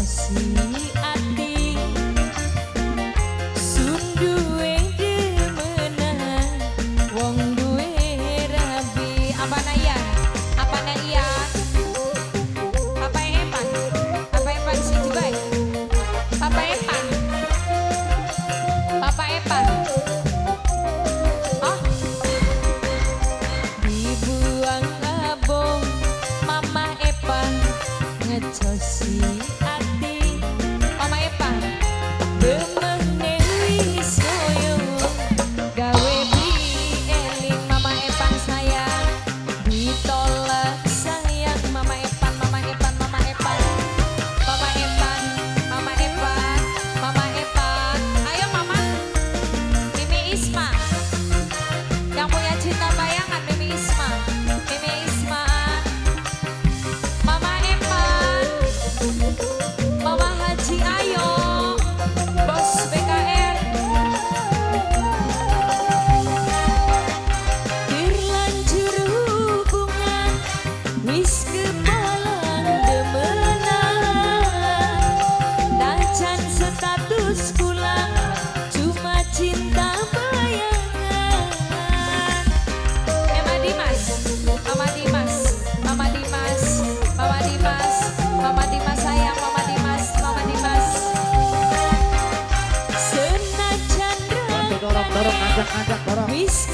Ngejosi ati sun duwe demenan wong duwe rabi. Apa na iya? Apa na iya? Papa Epan, Papa Epan siji bae. Papa Epan, Papa Epan. Oh, dibuang abong Mama Epan ngejosi ati. Mama Epan demene wis koyo gawe bli eling. Mama Epan sayang ditolak sayang. Mama Epan, Mama Epan, Mama Epan, Mama Epan, Mama Epan, Mama Epan, ayo Mama Mimi Isma yang punya cinta bayangan. Mimi Isma, Mimi Isma, Mama Epan, Mama Haji, ayo Bos BKR. Terlanjur hubungan wis kepalang demenan. Najan status pulang cuma cinta bayangan. Mama Dimas, Mama Dimas, Mama Dimas, Mama Dimas, Mama Dimas sayang, Mama Dimas, Mama Dimas. Senajan Bantu dorong, dorong, ajak, ajak, dorong. wis